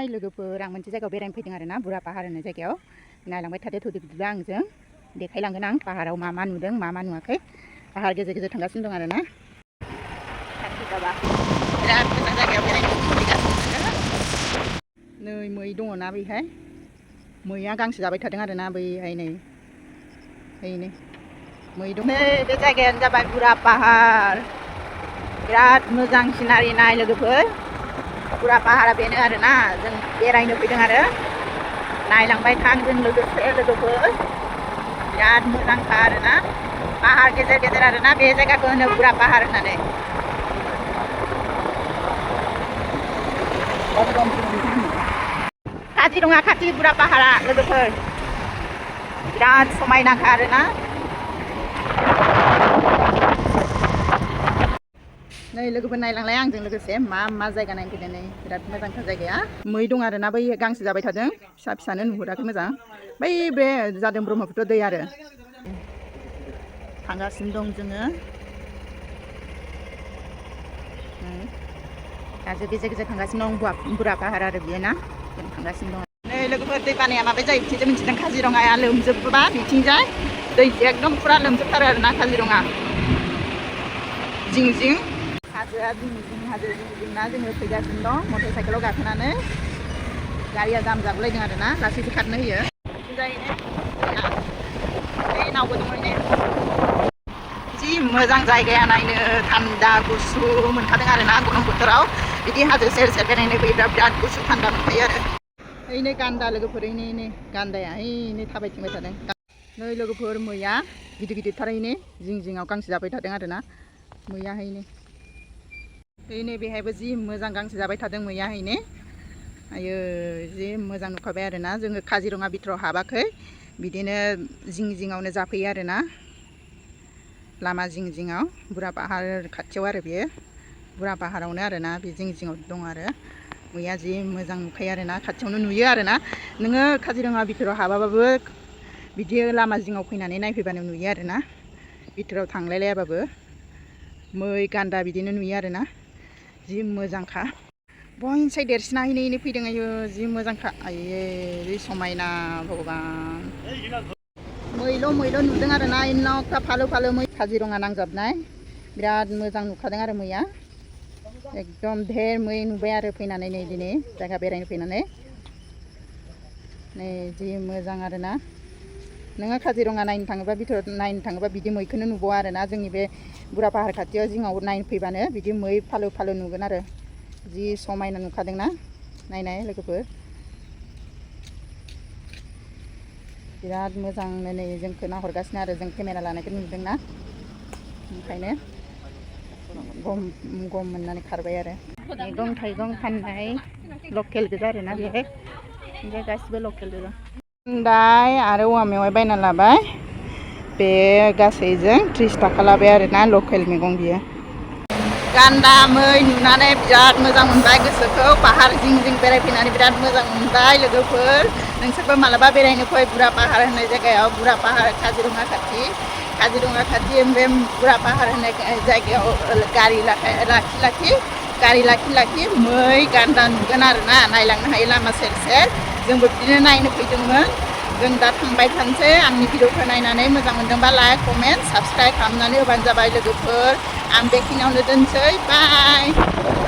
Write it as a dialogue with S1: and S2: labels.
S1: हाय लोगोफोर आं मोनसे जायगायाव बेरायनो फैदों आरोना बुरा पाहार होननाय जायगायाव नायलांबाय थादो थौदो बिदिब्ला आंजों देखायलांगोन आं पाहाराव मा मा नुदों मा मा नुवाखै पाहार गेजेर गेजेर थांगासिनो दं आरोना बिराद मोजां जायगायाव बेरायनो फैगासिनो नै मै दङना बैहाय मैया गांसो जाबाय थादों आरोना बैहाय नै मै दं नै बे जायगायानो जाबाय बुरा पाहार बिराद मोजां सिनारि नाय लोगोफोर बुरा पाहारा बेनो आरोना जों बेरायनो फैदों आरो नायलांबाय थां जों लोगोसे लोगोफोर बिराद मोजांखा आरोना पाहार गेजेर गेजेर आरोना बे जायगाखौ होनो बुरा पाहार होननानै काजिरङा खाथि बुरा पाहारा लोगोफोर बिराद समायनाखा आरोना नै लोगोफोर नायलांलाय आंजों लोगोसे मा जायगा नायनो फैदों नै बिराद मोजांथार जायगाया मै दं आरोना बै गांसो जाबाय थादों फिसा फिसानो नुहुराखै मोजां बै बे जादों ब्रह्मपुत्र दै आरो थांगासिनो दं जोङो हाजो गेजेर गेजेर थांगासिनो दं बुरा पाहार आरो बियो ना जों थांगासिनो दं नै लोगोफोर दै बानाया माबायदि जायो बिथिंजों मिथिदों काजिरङाया लोमजोबोबा बिथिंजाय दै एकदम फुरा लोमजोबथारो आरोना काजिरङा जिं जिं हाजोआ जिं जिं हाजो जिं जिं ना जोङो फैगासिनो दं मटर साइकेलाव गाखोनानै गारिया जाम जागुलायदों आरोना लासैसो खारनो होयो नावबो दङ नै जि मोजां जायगाया नायनो थान्दा गुसु मोनखादों आरोना गरम बोथोराव बिदि हाजो सेर सेर बेरायनो फैयोब्ला बिराद गुसु थान्दा मोनखायो आरो नै गान्दा लोगोफोर नै गान्दाया नै थाबायथिंबाय थादों नै लोगोफोर मैया गिदिर गिदिरथार जिं जिङाव गांसो जाबाय थादों आरोना मैया नै बेहायबो जि मोजां गांसो जाबाय थादों मैया आयो जि मोजां नुखाबाय आरोना जोङो काजिरङा बिथोराव हाबाखै बिदिनो जिं जिङावनो जाफैयो आरोना लामा जिं जिङाव बुरा पाहार खाथियाव आरो बेयो बुरा पाहारावनो आरोना बे जिं जिङाव दं आरो मैया जि मोजां नुखायो आरोना खाथियावनो नुयो आरोना नोङो काजिरङा बिथोराव हाबाबाबो बिदि लामा जिङाव फैनानै नायफैबानो नुयो आरोना बिथोराव थांलायलायाबाबो मै गान्दा बिदिनो नुयो आरोना जि मोजांखा बयनिसाय देरसिना फैदों आयो जि मोजांखा आयै जि समायना भगबान मैल' नुदों आरोना इनाव फालो फालो मै काजिरङा नांजाबनाय बिराद मोजां नुखादों आरो मैया एकदम धेर मै नुबाय आरो फैनानै नै दिनै जायगा बेरायनो फैनानै नै जि मोजां आरोना नोङो काजिरङा नायनो थाङोबा बिथोराव नायनो थाङोबा बिदि मैखौनो नुबावा आरोना जोंनि बे बुरा पाहार खाथियाव जिङाव नायनो फैबानो बिदि मै फालो फालो नुगोन आरो जि समायना नुखादोंना नायनाय लोगोफोर बिराद मोजांनो नै जोंखौ नाहरगासिनो आरो जों केमेरा लानायखौ नुदोंना ओंखायनो गम मोननानै खारबाय आरो मैगं थाइगं फाननाय लकेल गोजा आरोना बेहाय ओमफ्राय गासिबो लकेल गोजा दाय आरो औवा मेवाइ बायना लाबाय बे गासैजों 30 थाखा लाबाय आरोना लकेल मैगं बियो गान्दा मै नुनानै बिराद मोजां मोनबाय गोसोखौ पाहार जिं जिं बेरायफैनानै बिराद मोजां मोनबाय लोगोफोर नोंसोरबो मालाबा बेरायनो फै बुरा पाहार होननाय जायगायाव बुरा पाहार काजिरङा खाथि बे बुरा पाहार होननाय जायगायाव गारि लाखि मै गान्दा नुगोन आरोना नायलांनो हायो लामा सेर सेर जोंबो बिदिनो नायनो फैदोंमोन जों दा थांबाय थानोसै आंनि भिडिअखौ नायनानै मोजां मोनदोंबा लाइक कमेन्ट साबस्क्राइब खालामनानै होबानो जाबाय लोगोफोर आं बेखिनियावनो दोनसै बाय।